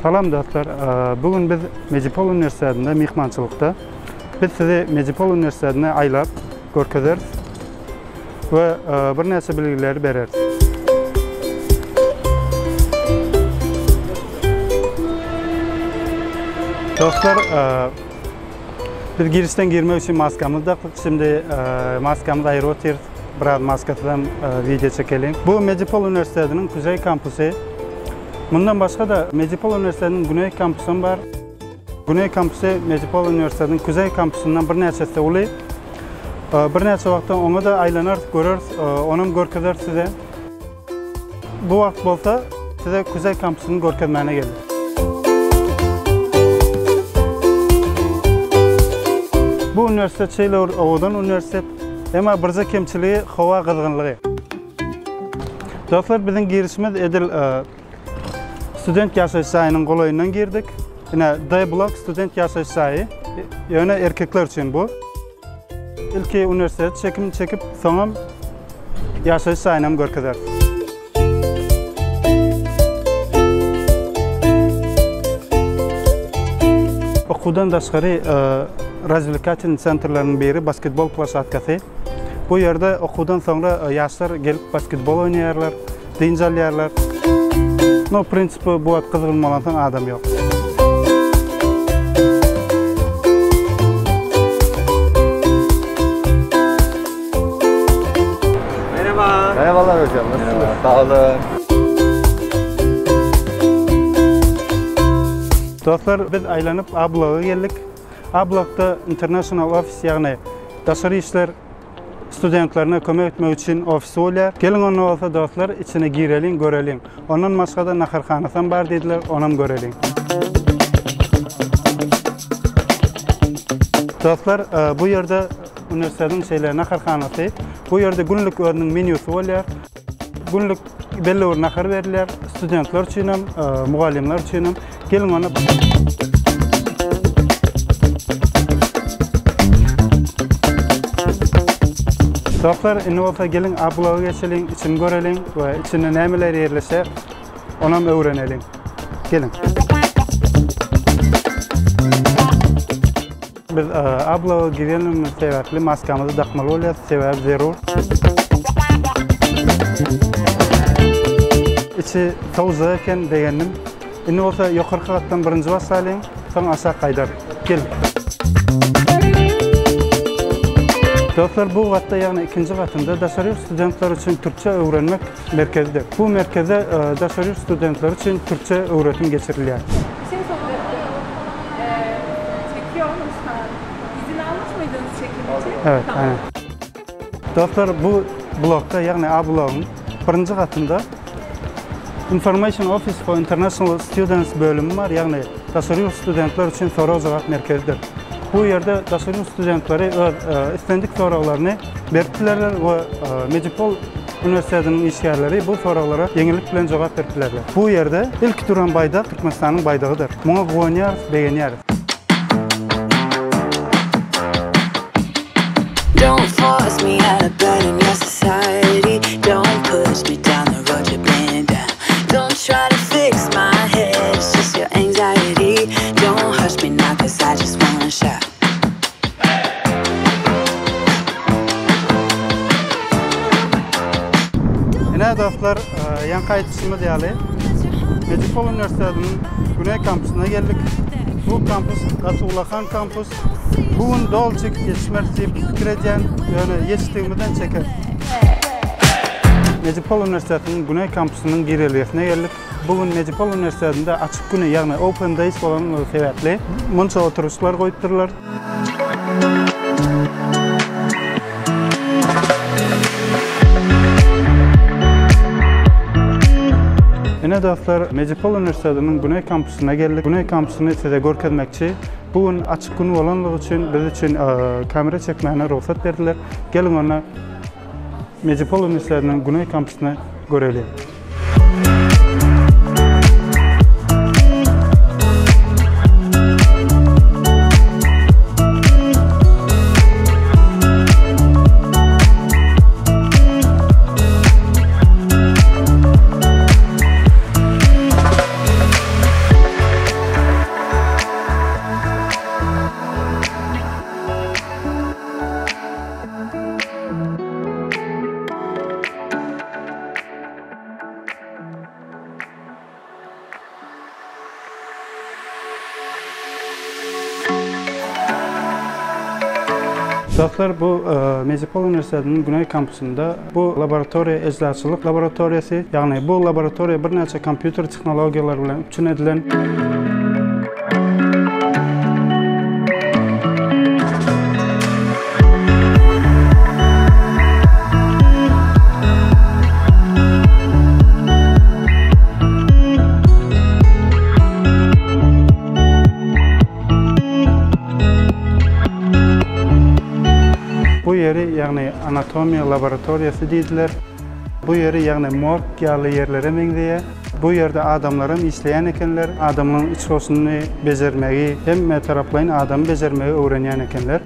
Salam dostlar, bu gün biz Mejipol uniwersitetinde myhmançylykda. Biz sizi Mejipol uniwersitetine aýlap görkezeris we birnäçe bilgileri bereris. Dostlar, biz girişden girmek üçin maskamyzy dakdyk. Şimdi maskamyzy aýyryp otyrys. Biraz maskasyzam wideo çekeliň. Bu Medipol uniwersitetiniň Kuzeý kampusy. Mundan başga-da Medipol uniwersitetiniň Güneý kampusam bar. Güneý kampusy Medipol uniwersitetiniň Kuzeý kampusyndan birnäçe esse uly. Birnäçe wagtdan oňa-da aýlanarys, göreris, onam görkezeris size. Bu wagt bolsa size Kuzeý kampusyny görkezmäne geldik. Bu uniwersitet şeýle bir owadan uniwersitet. Emma birje kemçiligi howa gyzgynlygy. Dostlar biziň girişimiz edil student ýaşaýyş jaýynyň golaýyndan girdik. Ine D blok student ýaşaýyş jaýy. Ýöne erkekler üçin bu. Ilki uniwersitet çekim çekip, soňam ýaşaýyş jaýynam görkezeris. Okuwdan daşgary razwlekatelnyý sentrleriniň biri basketbol ploşadkasy. Bu ýerde okuwdan soňra ýaşlar gelip basketbol oýnaýarlar, dynç alýarlar. No, prinsipi bu wagt gyzgyn bolansoň adam ýok. Merhaba. Merhabalar hocam. Nasılsınız? Merhaba. Sağ olun. Dostlar, biz aýlanyp A bloga geldik. A blokda International Office, ýagny daşary işler studentlerine kömek etmek üçin ofisi bolýar. Geliň onda bolsa dostlar, içine gireliň, göreliň. Ondan başga-da naharhanasam bar diýdiler, onam göreliň. Dostlar, bu ýerde uniwersitetiň şeýle naharhanasy. Bu ýerde günlük özüniň menýusy bolýar. Günlük belli bir nahar berilýär. Studentler üçinem, mugallymlar üçinem. Geliň onda. Dostlar, indi bolsa geliň A bloga geçeliň, içini göreliň we içinde nämeler ýerleşýär, onam öwreneliň. Geliň. Biz A bloga girenligimiz sebäpli maskamyzy dakmaly bolýar, sebäbi zerur. Içi sowujak eken, begendim. Indi bolsa ýokarky gatdan birinji başlalyň, soň aşak gaýdarys. Gel. Dostlar, bu gatda, ýagny ikinji gatynda daşary ýurt studentleri üçin türkçe öwrenmek merkezidir. Bu merkezde daşary ýurt studentleri üçin türkçe öwretim geçirilýär. Evet, aynen. Dostlar, bu blokda, ýagny A blogyň birinji gatynda Information Office for International Students bölümi bar, ýagny daşary ýurt studentler üçin sorag-jogap merkezidir. Bu ýerde daşary ýurt studentleri öz islendik soraglaryny berip bilerler we Medipol uniwersitetiniň işgärleri bu soraglara ýeňillik bilen jogap berip bilerler. Bu ýerde ilki duran baýdak Türkmenistanyň baýdagydyr. Muňa guwanýarys, begenýäris. Don't force me out of bed in your society. Don't push me down the road you've been down. Don't try to fix my head, it's just your anxiety. Don't hush me now, cause I just wanna shout. Ine dostlar, ýaňky aýdyşymyz ýaly, Medipol uniwersitetiniň Güneý kampusyna geldik. Bu kampus gaty ulakan kampus. Bu gün doly çekip ýetişmeris diýip pikir edýän, ýöne ýetişdigimizden çekeris. Medipol uniwersitetiniň Güneý kampusynyň girelgesine geldik. Bu gün Medipol uniwersitetinde açyk güni, ýagny Open Days bolanlygy sebäpli munça oturyşlar goýupdyrlar. Ine dostlar, Medipol uniwersitetiniň Güneý kampusyna geldik. Güneý kampusyny size görkezmekçi. Bu gün açyk gün bolanlygy üçin biz üçin kamera çekmäne rugsat berdiler. Geliň onda Medipol uniwersitetiniň Güneý kampusyny göreliň. Dostlar, bu Medipol uniwersitetiniň Güneý kampusynda bu laboratoriýa ejlaçylyk laboratoriýasy, ýagny bu laboratoriýa birnäçe kompýuter tehnologiýalary bilen üpjün edilen. Bu ýeri, ýagny anatomiýa laboratoriýasy diýdiler. Bu ýeri, ýagny morg ýaly ýerlere meňzeýär. Bu ýerde adamlaram işleýän ekenler. Adamlaryň iç goşunyny bejermegi, hemme taraplaýyn adamy bejermegi öwrenýän ekenler.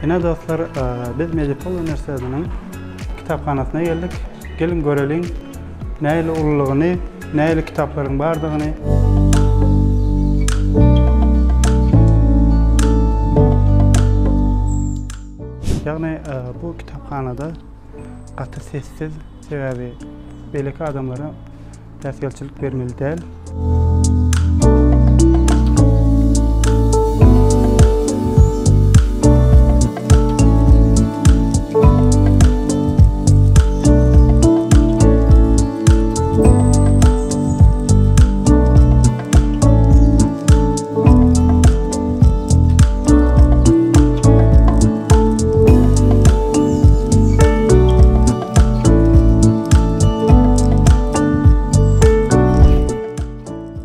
Ine dostlar, biz Medipol uniwersitetiniň kitaphanasyna geldik. Geliň göreliň, nähili ululygyny, nähili kitaplaryň bardygyny. Ýagny bu kitaphanada gaty sessiz, sebäbi beýleki adamlara päsgelçilik bermeli däl.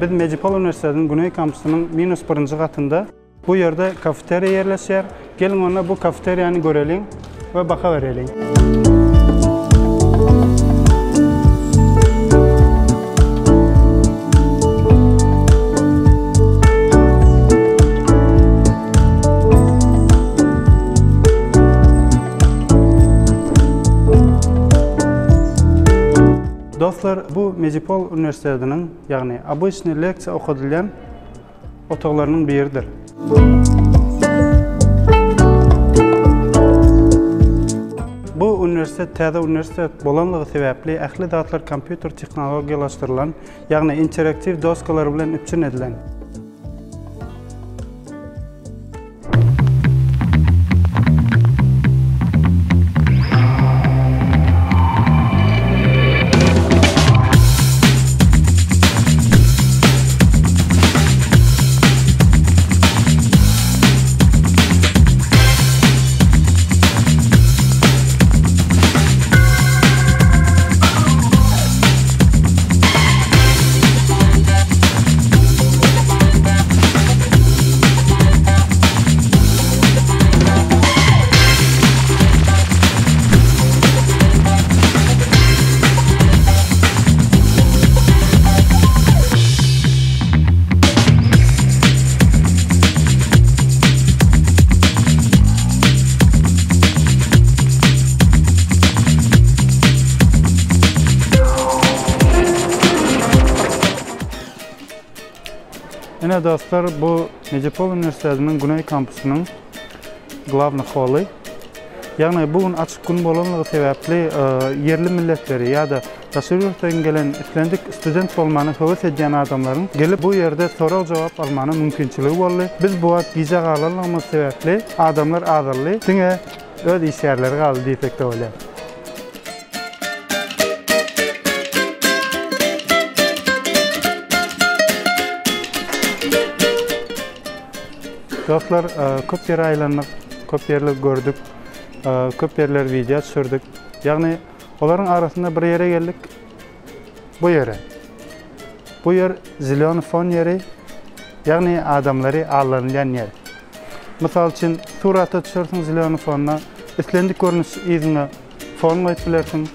Biz Medipol uniwersitetiniň Güneý kampusynyň minus birinji gatynda. Bu ýerde kafeteriýa ýerleşýär. Geliň onda bu kafeteriýany göreliň we baha bereliň. Dostlar, bu Medipol uniwersitetiniň, ýagny obyçnyý leksiýa okadylýan otaglarynyň biridir. Bu uniwersitet täze uniwersitet bolanlygy sebäpli ähli zatlar kompýuter tehnologiýalaşdyrylan, ýagny interaktiw doskalar bilen üpjün edilen. Ine dostlar bu Medipol uniwersitetiniň Güneý kampusynyň glawny holy. Ýagny bu gün açyk gün bolanlygy sebäpli ýerli milletleri ýa-da daşary ýurtdan gelen islendik student bolmany höwes edýän adamlaryň gelip bu ýerde sorag-jogap almana mümkinçiligi boldy. Biz bu wagt gijä galanlygymyz sebäpli adamlar azaldy, diňe öz işgärleri galdy diýsek-de bolýar. Dostlar, köp ýere aýlandyk, köp ýerleri gördük, köp ýerleri wideo düşürdik. Ýagny olaryň arasynda bir ýere geldik. Bu ýere. Bu ýer zelýony fon ýeri, ýagny adamlary allanylýan ýer. Mysal üçin, surata düşersiň zelýony fonda, islendik görnüş yzyňa Fon goýup bilersiň.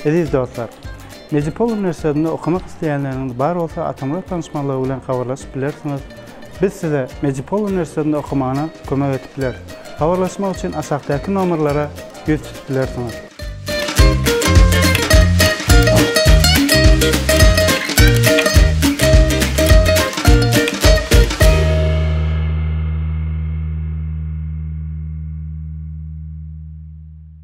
Eziz dostlar! Medipol uniwersitetinde okamak isleýänleriňiz bar bolsa Atamyrat tanyşmalygy bilen habarlaşyp bilersiňiz. Biz size Medipol uniwersitetinde okamana kömek edip bileris. Habarlaşmak üçin aşakdaky nomerlere ýüz tutup bilersiňiz.